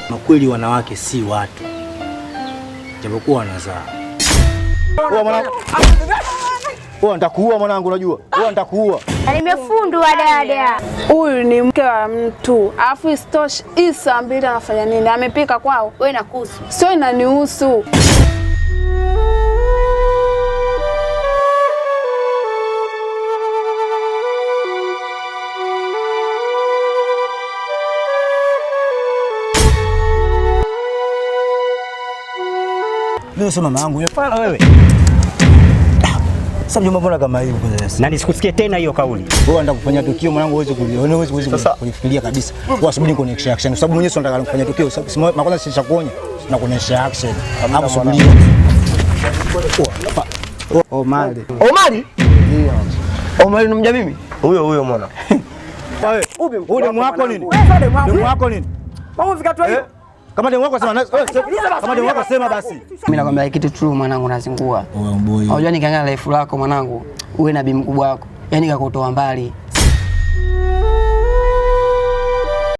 Makweli wanawake si watu, japokuwa wanazaa. Wewe nitakuua mwanangu, unajua. Wewe nitakuua. Nimefundwa dada. Huyu ni mke wa mtu, alafu isitoshe hii saa 2 anafanya nini? Amepika kwao? Wewe inakuhusu? Sio, inanihusu. Mimi sio mama yangu, yefala wewe. Sasa mjomba, mbona kama hivi kwanza sasa? Na nisikusikie tena hiyo kauli. Wewe unataka kufanya tukio mwanangu, huwezi huwezi kulifikiria kabisa. Wewe subiri nikuonyeshe action kwa sababu mwenyewe sio nataka kufanya tukio. Sababu kwanza sishakuonya na kuonyesha action. Hapo subiri. Omari. Omari? Ndio. Omari unamjua mimi? Huyo huyo mwana. Wewe, huyu demu wako nini? Demu wako nini? Mambo vikatwa hiyo. Kama demu wako sema, kama demu wako sema basi. Mimi nakwambia kitu true mwanangu, nazingua. Unajua nikiangalia life lako mwanangu, uwe na bi mkubwa wako. Yaani kakutoa mbali.